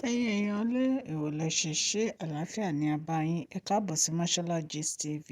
Ẹ̀yin èèyàn lé, èwo lẹ ṣe ṣe àlàáfíà ní abá yín. Ẹ káàbọ̀ sí Mashola Gist TV.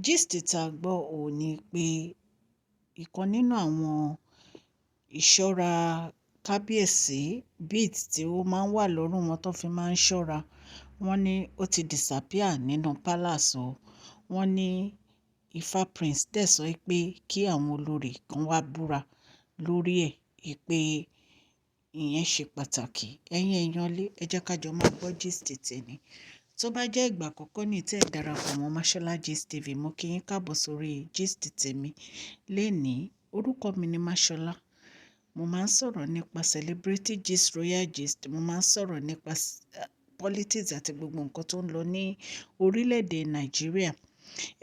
Gist tá gbọ́ ò ní pé ìkan nínú àwọn ìṣọ́ra kábíyèsí, bead tí ó máa ń wà lọ́rùn wọn tó fi máa ń ṣọ́ra, wọ́n ní ó ti disappear nínú palace o. Wọ́n ní Ifá Prince dẹ̀ sọ pé kí àwọn olórí kan wá búra lórí ẹ̀ pé ìyẹn ṣe pàtàkì. Ẹ̀yin èèyàn lé, ẹ jẹ́ ká jọ máa gbọ́ gist tèmi. Tó bá jẹ́ ìgbà àkọ́kọ́ ní tí ẹ darapọ̀ mọ́ Mashola Gist TV, mo kí yín káàbọ̀ sórí gist tèmi. Lénìí, orúkọ mi ni Mashola. Mo máa ń sọ̀rọ̀ nípa celebrity gist, royal gist. Mo máa ń sọ̀rọ̀ nípa politics àti gbogbo nǹkan tó ń lọ ní orílẹ̀-èdè Nàìjíríà.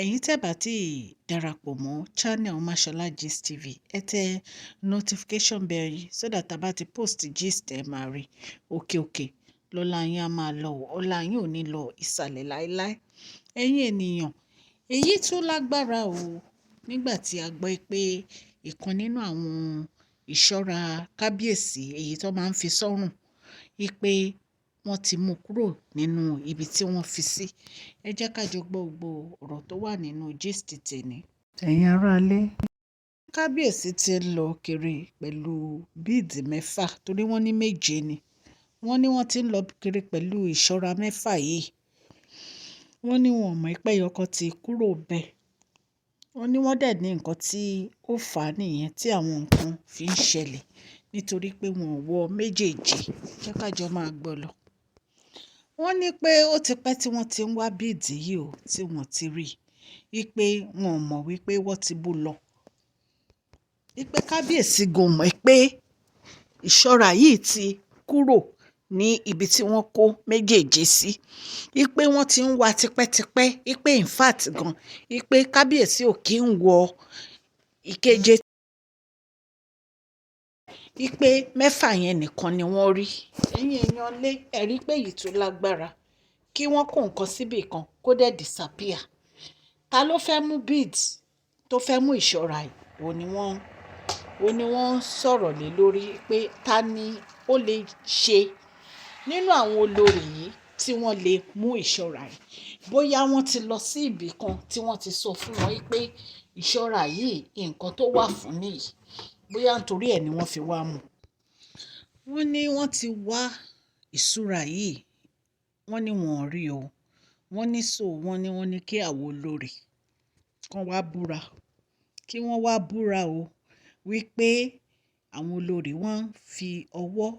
Ẹ̀yin tẹ́ bá ti darapọ̀ mọ́ channel Mashola Gist TV, ẹ tẹ notification bell yìí so that a bá ti post gist, ẹ máa rí. Òkè òkè lọ́la yín á máa lọ, ọlá yín ò ní lọ ìsàlẹ̀ láíláí. Ẹ̀yin ènìyàn, èyí tún lágbára o. Nígbà tí a gbọ́ pé ìkan nínú àwọn ìṣọ́ra kábíyèsí, èyí tó máa ń fi sọ́rùn, wípé wọ́n ti mú kúrò nínú ibi tí wọ́n fi sí. Ẹ jẹ́ ká jọ gbọ́ gbogbo ọ̀rọ̀ tó wà nínú gist tèmi. Ẹ̀yin ará ilé, kábíyèsí ti ń lọ kiri pẹ̀lú bead mẹ́fà, torí wọ́n ní méje ni. Wọ́n ní wọ́n ti ń lọ kiri pẹ̀lú ìṣọ́ra mẹ́fà yìí. Wọ́n ní wọn ò mọ̀ pé ẹyọkan ti kúrò bẹ́ẹ̀. Wọ́n ní wọ́n dẹ̀ ní nǹkan tí ó fà á nìyẹn tí àwọn nǹkan fi ń ṣẹlẹ̀ nítorí pé wọn ò wọ méjèèjì. Jẹ́ ká jọ máa gbọ́ lọ. Wọ́n ní pé ó ti pẹ́ tí wọ́n ti ń wá bead yìí o, tí wọ́n ti rí, wípé wọn ò mọ̀ wípé wọ́n ti bú lọ. Wípé kábíyèsí gan mọ̀ pé ìṣọ́ra yìí ti kúrò ní ibi tí wọ́n kó méjèèjì sí. Wípé wọ́n ti ń wá tipẹ́tipẹ́, wípé in fact gan, wípé kábíyèsí ò kí ń wọ ìkeje, wípé mẹ́fà yẹn nìkan ni wọ́n rí. Ẹ̀yin èèyàn lé, ẹ rí pé èyí tó lágbára, kí wọ́n kó nǹkan síbì kan kó dẹ̀ disappear. Ta ló fẹ́ mú beads tó fẹ́ mú ìṣọ́ra yìí? Òun ni wọ́n ń sọ̀rọ̀ lé lórí pé ta ni ó lè ṣe nínú àwọn olórí yìí tí wọ́n lè mú ìṣọ́ra yìí. Bóyá wọ́n ti lọ sí ibì kan tí wọ́n ti sọ fún wọn pé ìṣọ́ra yìí, nǹkan tó wà fún nìyí. Bóyá nítorí ẹ ni wọ́n fi wá mú. Wọ́n ní wọ́n ti wá ìṣúra yìí, wọ́n ní wọ́n ò rí o. Wọ́n ní so wọ́n ní kí àwọn olórí kan wá búra, kí wọ́n wá búra o wípé àwọn olórí wọ́n fi ọwọ́,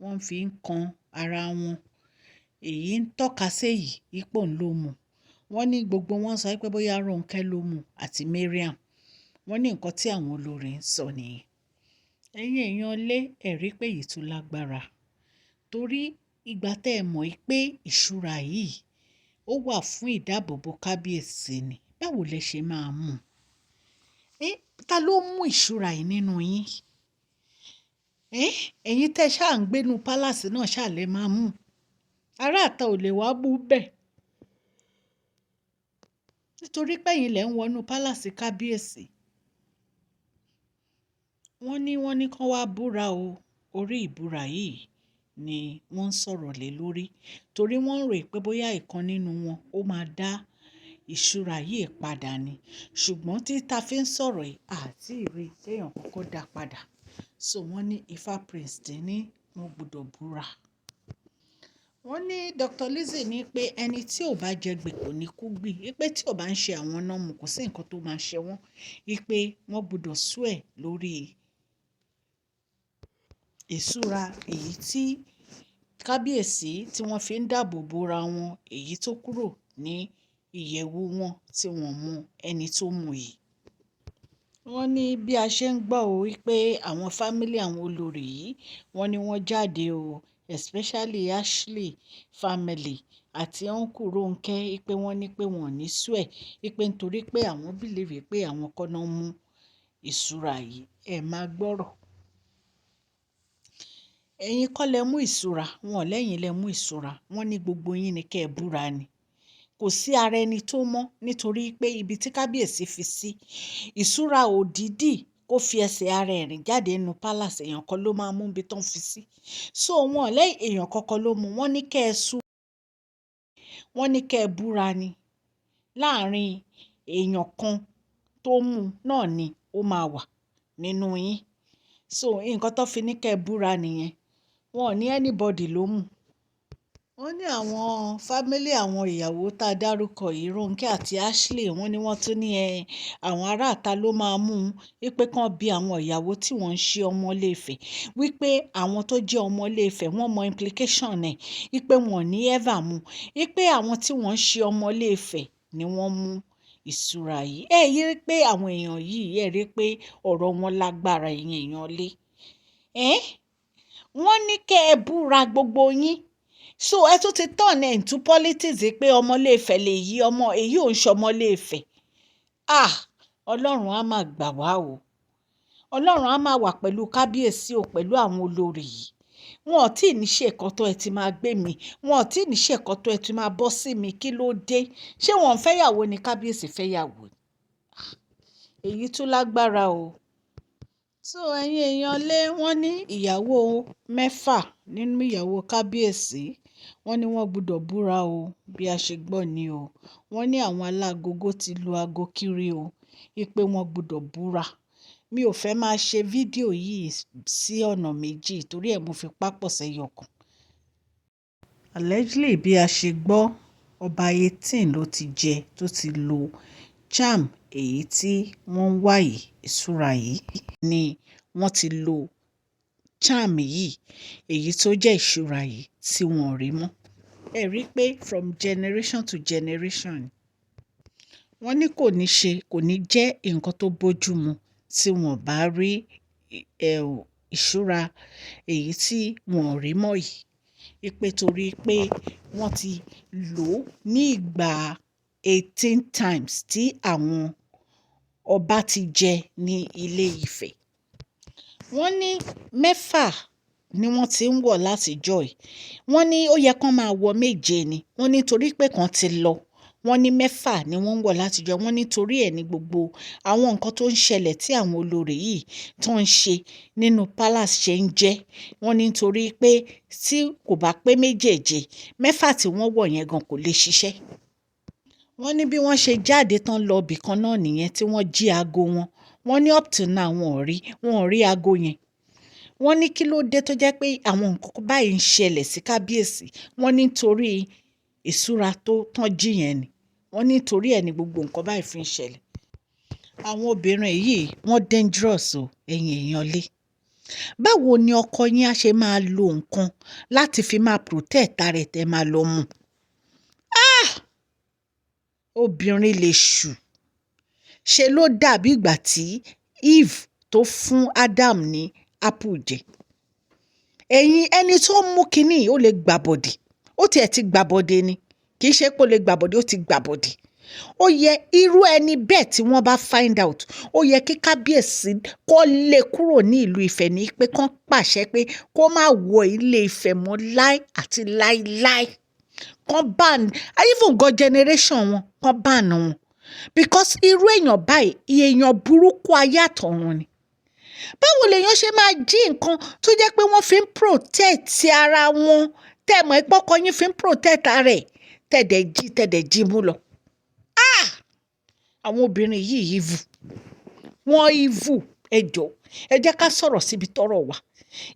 wọ́n fi ń kan ara wọn. Èyí ń tọ́ka sí èyí wípé òun ló mú. Wọ́n ní gbogbo wọn sọ pé bóyá Ronke ló mú àti Mariam. Wọ́n ní nǹkan tí àwọn olórí ń sọ nìyẹn. Ẹ̀yin èèyàn lé, ẹ rí pé èyí tún lágbára. Torí ìgbà tí ẹ mọ̀ pé ìṣúra yìí ó wà fún ìdáàbòbò kábíyèsí ni, báwo lẹ ṣe máa mú? Ta ló mú ìṣúra yìí nínú yín? Ẹ̀yin tẹ́ ṣá ń gbé inú palace náà ṣá lè máa mú. Ará ìta ò lè wá mú bẹ́ẹ̀. Nítorí pé ẹ̀yin lẹ ń wọ inú palace kábíyèsí. Wọ́n ní kí wọ́n wá búra o. Orí ìbúra yìí ni wọ́n ń sọ̀rọ̀ lé lórí. Torí wọ́n ń rò pé bóyá ìkan nínú wọn ó máa dá ìṣúra yìí padà ni. Ṣùgbọ́n tí ta fi ń sọ̀rọ̀ yìí, a tí rí tí èèyàn kankan dá padà. So wọ́n ní Ifá Prince ní wọ́n gbọdọ̀ búra. Wọ́n ní Dr. Lizzie ní pé ẹni tí ò bá jẹ gbì kò ní kú gbì. Wípé tí ò bá ń ṣe àwọn náà mú, kò sí nǹkan tó máa ṣe wọ́n. Wípé wọ́n gbọdọ̀ swear lórí ìṣúra èyí tí kábíyèsí tí wọ́n fi ń dáàbò bo ara wọn, èyí tó kúrò ní ìyẹ̀wù wọn tí wọ́n mọ ẹni tó mú yìí. Wọ́n ní bí a ṣe ń gbọ́ ọ wípé àwọn family àwọn olórí yìí, wọ́n ní wọ́n jáde o, especially Ashley family àti uncle Ronke, wípé wọ́n ní pé wọ́n ò ní swear, wípé nítorí pé àwọn believe pé àwọn kọ́ náà mú ìṣúra yìí. Ẹ máa gbọ́rọ̀. Ẹ̀yin kọ́ lẹ mú ìṣúra, wọn lẹ́yìn lẹ mú ìṣúra. Wọ́n ní gbogbo yín ni kí ẹ búra ni. Kò sí ara ẹni tó mọ́ nítorí pé ibi tí kábíyèsí fi sí ìṣúra òdìdí. Kó kó fi ẹsẹ̀ ara ẹ̀ rìn jáde nínú palace, èèyàn kan ló máa mú ibi tó ń fi sí. So wọn lẹ́yìn èèyàn kankan ló mú. Wọ́n ní kẹ́ ẹ sú, wọ́n ní kẹ́ ẹ búra ni. Láàárín èèyàn kan tó mú náà ni ó máa wà nínú yín. So nǹkan tó fi ní kẹ́ ẹ búra nìyẹn. Wọn ò ní anybody ló mú. Wọ́n ní àwọn family àwọn ìyàwó tá a dárúkọ yìí, Ronke àti Ashley, wọ́n ní wọ́n tún ní ẹ àwọn aráàta ló máa mú un, wípé kán bí àwọn ìyàwó tí wọ́n ń ṣe ọmọ Ilé-Ifẹ̀, wípé àwọn tó jẹ́ ọmọ Ilé-Ifẹ̀ wọ́n mọ implication ẹ̀, wípé wọn ò ní ever mú, wípé àwọn tí wọ́n ń ṣe ọmọ Ilé-Ifẹ̀ ni wọ́n mú ìṣúra yìí. Ẹ rí i pé àwọn èèyàn yìí, ẹ rí i pé ọ̀rọ̀ wọn lágbára, ẹ̀yin èèyàn lé. Ẹ́ wọ́n ní kẹ́ ẹ búra gbogbo yín. So ẹ tún ti turn ẹ̀ into politics pé ọmọ Ilé-Ifẹ̀ lè yí ọmọ èyí ò ń ṣọmọ Ilé-Ifẹ̀. Ah! Ọlọ́run á máa gbà wá o. Ọlọ́run á máa wà pẹ̀lú kábíyèsí o, pẹ̀lú àwọn olórí yìí. Wọn ò tí ì ní ṣe nǹkan tó ẹ ti máa gbé mi. Wọn ò tí ì ní ṣe nǹkan tó ẹ ti máa bọ́ sí mi. Kí ló dé? Ṣé wọ́n ń fẹ́yàwó ni kábíyèsí fẹ́yàwó ni? Èyí tún lágbára o. So ẹ̀yin èèyàn lé, wọ́n ní ìyàwó mẹ́fà nínú ìyàwó kábíyèsí, wọ́n ní wọ́n gbọ́dọ̀ búra o, bí a ṣe gbọ́ ni o. Wọ́n ní àwọn alágogo ti lu ago kiri o, wípé wọ́n gbọ́dọ̀ búra. Mi ò fẹ́ máa ṣe fídíò yìí sí ọ̀nà méjì torí ẹ mo fi pápọ̀ sẹ́yọ kan. Allegedly, bí a ṣe gbọ́, ọba 18 ló ti jẹ tó ti lo charm èyí tí wọ́n ń wá yìí, ìṣúra yìí ni wọ́n ti lo charm yìí, èyí tó jẹ́ ìṣúra yìí tí wọ́n ò rí mọ́. Ẹ rí i pé from generation to generation, wọ́n ní kò ní ṣe, kò ní jẹ́ nǹkan tó bójú mu tí wọ́n bá rí ìṣúra èyí tí wọ́n ò rí mọ́ yìí. Wípé torí pé wọ́n ti lò ó ní ìgbà 18 times tí àwọn ọba ti jẹ ní ilé Ifẹ̀. Wọ́n ní mẹ́fà ni wọ́n ti ń wọ̀ láti ọjọ́ yìí. Wọ́n ní ó yẹ kó máa wọ méje ni. Wọ́n ní torí pé kan ti lọ. Wọ́n ní mẹ́fà ni wọ́n ń wọ̀ láti ọjọ́. Wọ́n ní torí ẹ̀ ní gbogbo àwọn nǹkan tó ń ṣẹlẹ̀ tí àwọn olórí yìí tó ń ṣe nínú palace ṣe ń jẹ́. Wọ́n ní torí pé tí kò bá pé méjèèje, mẹ́fà tí wọ́n wọ̀ yẹn gan kò lè ṣiṣẹ́. Wọ́n ní bí wọ́n ṣe jáde tán lọ ibìkan náà nìyẹn tí wọ́n jí ago wọn. Wọ́n ní up till now wọn ò rí ago yẹn. Wọ́n ní kí ló dé tó jẹ́ pé àwọn nǹkan báyìí ń ṣẹlẹ̀ sí kábíyèsí. Wọ́n ní torí ìṣúra tó tán jí yẹn ni. Wọ́n ní torí ẹ ní gbogbo nǹkan báyìí fi ń ṣẹlẹ̀. Àwọn obìnrin yìí wọ́n dangerous o, ẹ̀yin èèyàn lé. Báwo ni ọkọ yín á ṣe máa lo nǹkan láti fi máa protect ara ẹ̀ tẹ́ máa lọ mú? Ah! Obìnrin lèṣù. Ṣe ló dàbí ìgbà tí Eve tó fún Adam ní apple jẹ. Ẹ̀yin ẹni tó mú kiní ó lè gbàbọ̀dè. Ó tiẹ̀ ti gbàbọ̀dè ni. Kì í ṣe pé ó lè gbàbọ̀dè, ó ti gbàbọ̀dè. Ó yẹ irú ẹni bẹ́ẹ̀ tí wọ́n bá find out, ó yẹ kí kábíyèsí kó lé kúrò ní ìlú Ifẹ̀ ní pé kán pàṣẹ pé kó má wọ ilé Ifẹ̀ mọ́ láí àti láíláí. Kán ban, even God generation wọn, kán ban wọn. Because irú èèyàn báyìí, èèyàn burúkú ayé àtọ̀run ni. Báwo lèèyàn ṣe máa jí nǹkan tó jẹ́ pé wọ́n fi ń protect ara wọn, tẹ́ ẹ mọ̀ pé ọkọ yín fi ń protect ara ẹ̀, tẹ́ẹ dẹ̀ jí mú lọ. Ah! Àwọn obìnrin yìí evil. Wọ́n evil. Ẹ jọ̀ọ́, ẹ jẹ́ ká sọ̀rọ̀ síbi tọ́rọ̀ wà.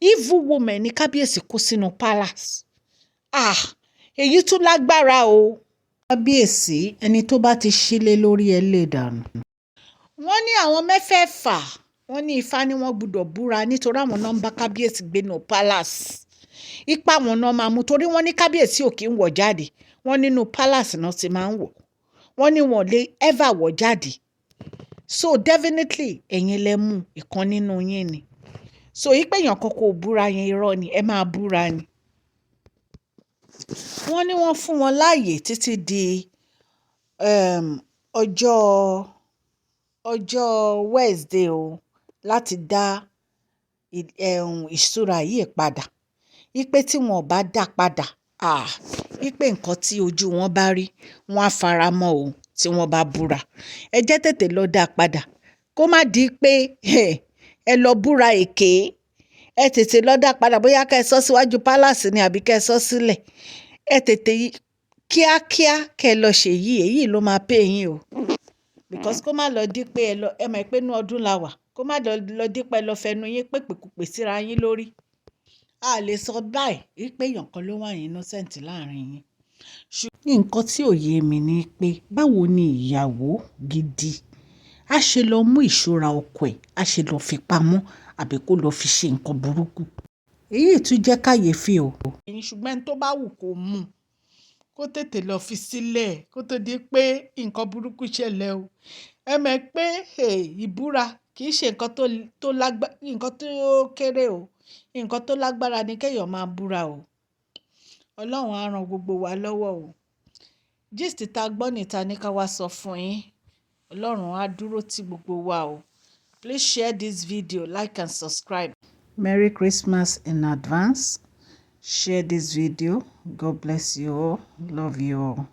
Evil woman ní kábíyèsí kó sínú palace. Ah! Èyí tún lágbára o. Kábíyèsí, ẹni tó bá ti sílé lórí ẹ lè dànù. Wọ́n ní àwọn mẹ́fẹ̀ẹ̀fà, wọ́n ní ifá ní wọ́n gbọ́dọ̀ búra nítorí àwọn náà ń bá kábíyèsí gbé nínú palace. Ipa wọn náà máa mú torí wọ́n ní kábíyèsí ò kí ń wọ̀ jáde. Wọ́n nínú palace náà ti máa ń wọ̀. Wọ́n ní wọn ò lè ever wọ̀ jáde. So definitely ẹ̀yin lẹ mú ìkan nínú yín ni. So wípé èèyàn kan kò búra yẹn, irọ́ ni, ẹ máa búra ni. Wọ́n ní wọ́n fún wọn láàyè títí di ọjọ́ Wednesday o láti dá ìṣúra yìí padà. Wípé tí wọn ò bá dá padà, ah, wípé nǹkan tí ojú wọn bá rí, wọ́n á faramọ́ o tí wọ́n bá búra. Ẹ jẹ́ tètè lọ dá padà kó má di pé Ẹ lọ búra èké, ẹ tètè lọ dá padà, bóyá kẹ́ ẹ sọ síwájú palace ni àbí kẹ́ ẹ sọ sílẹ̀. Ẹ tètè kíákíá kẹ́ ẹ lọ ṣèyí. Èyí ló máa pay yín o, because kó má lọ di pé ẹ lọ, ẹ mọ̀ pé inú ọdún la wà, kó má lọ di pé ẹ lọ fẹnu yín pèpèkúpè síra yín lórí. A lè sọ báyìí wípé èèyàn kan ló wà innocent láàrin yín. Ṣùgbọ́n nǹkan tí ò yé mi ni pé, báwo ni ìyàwó gidi á ṣe lọ mú ìṣúra ọkọ ẹ̀, á ṣe lọ fi pamọ́ àbí kó lọ fi ṣe nǹkan burúkú? Èyí tún jẹ́ kàyéfì o. Ṣùgbọ́n ẹni tó bá wù kó mú, kó tètè lọ fi sílẹ̀ kó tó di pé nǹkan burúkú ṣẹlẹ̀ o. Ẹ mọ̀ pé ìbúra kì í ṣe nǹkan tó lágbá, nǹkan tó kéré o. Nǹkan tó lágbára ni kí èèyàn máa búra o. Ọlọ́run á ran gbogbo wa lọ́wọ́ o. Gist tá gbọ́ níta ní ká wá sọ fún yín. Ọlọ́run á dúró tí gbogbo wa o. Please share this video, like and subscribe. Merry Christmas in advance. Share this video. God bless you all. Love you all.